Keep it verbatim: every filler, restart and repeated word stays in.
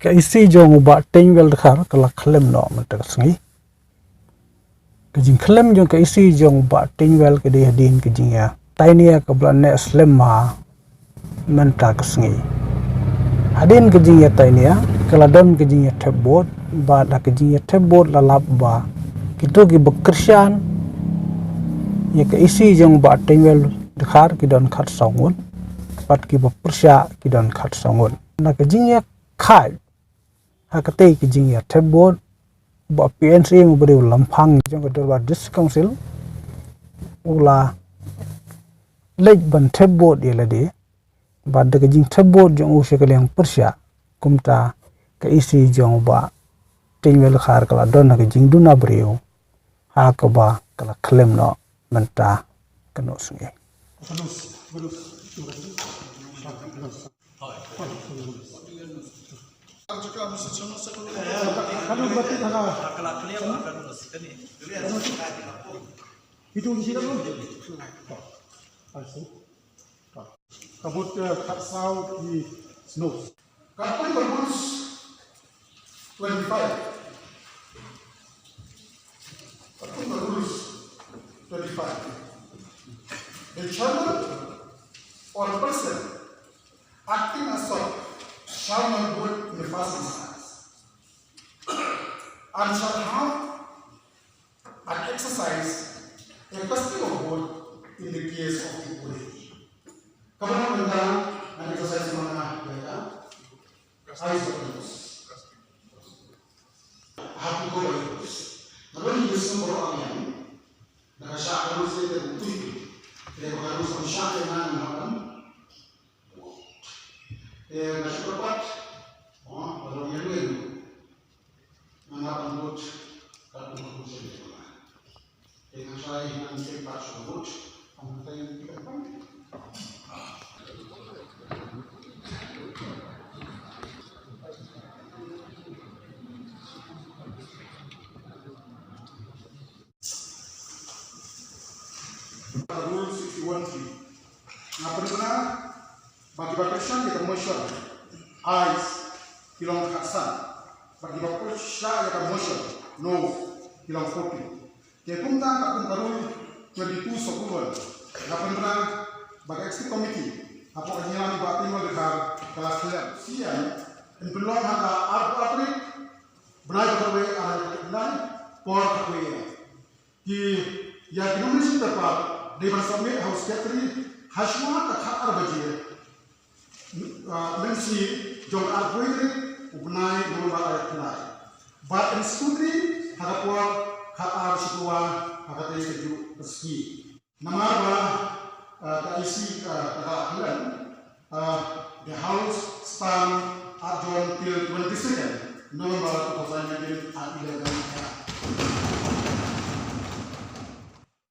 Ka E C jong u Bah Teiñwell Dkhar ka la khlem noh mynta ka sngi. Ka jingkhlem jong ka E C jong u Bah Teiñwell ka dei hadien ka jingïatainia kaba la neh slem ha mynta ka sngi. Hadien ka jingïatainia ka la don ka jingïathep vote, bad ha ka jingïathep vote la lap ba kito kiba kyrshan ïa ka E C jong u Bah Teiñwell Dkhar ki don khatsaw ngut, bad kiba pyrshah ki don khatsaw ngut. Na ka jingïakhaid ha katei ka jingïathep vote, u Bah P N Siem, u briew lampang jong ka Dorbar District Council, u la leit ban thep vote ïa lade, bad da ka jingthep vote jong u sha ka liang pyrshah, kumta ka E C jong u Bah Teiñwell Dkhar ka la don ha ka jingduna briew ha kaba ka la khlem noh mynta ka sngi. Ka vote, eh, khatsaw ki snow. Ka pun ka rules twenty-five. Ka pun ka rules twenty-five. The chairman or person acting as such shall not vote in the first instance and shall have and exercise a custom of vote in the case of the order. Ka ban mynta ngan exercise ma nga ïa ka. Ai sa ka. Happy go by rules. Nga don ïa sum bro ang yang. Na ka sha ka rules te te tu. Te ka rules ang sha te na na kan. Te na shu ka pat. Oh, kalau yang lain. Nga ban vote katkum ka rules jong nga. Te nga try ngan shem pat shu vote. Ong tang ïa ka pang. Rule sixty-one three. Nga pynbna ba kiba kyrshan ïa ka motion, ayes, ki long khatsan. Ba kiba pyrshah ïa ka motion, no, ki long fourteen. Te kumta katkum ka rule twenty-two sub rule one, nga pynbna ba ka executive committee hapoh ka jingïalam i Bah Teiñwell Dkhar ka la khlem. Sien yn pynlong ha ka arphew tarik bnai ba khatwei, ar hajar khatkhyndai, por khatwei. Ki, ïa ki nomination paper dei ban submit ha u secretary hashwa ka khatar baje, ah, mynsngi jong ka arphew tarik u bnai November ar hajar khatkhyndai. Bad yn scrutiny ha ka por khatar shiphew ar ha katei kajuh ka sngi. Namar ba, ah, ka E C, ah, ka la khlem, ah, the House stand adjourned till twenty-second November two thousand nineteen at eleven A M.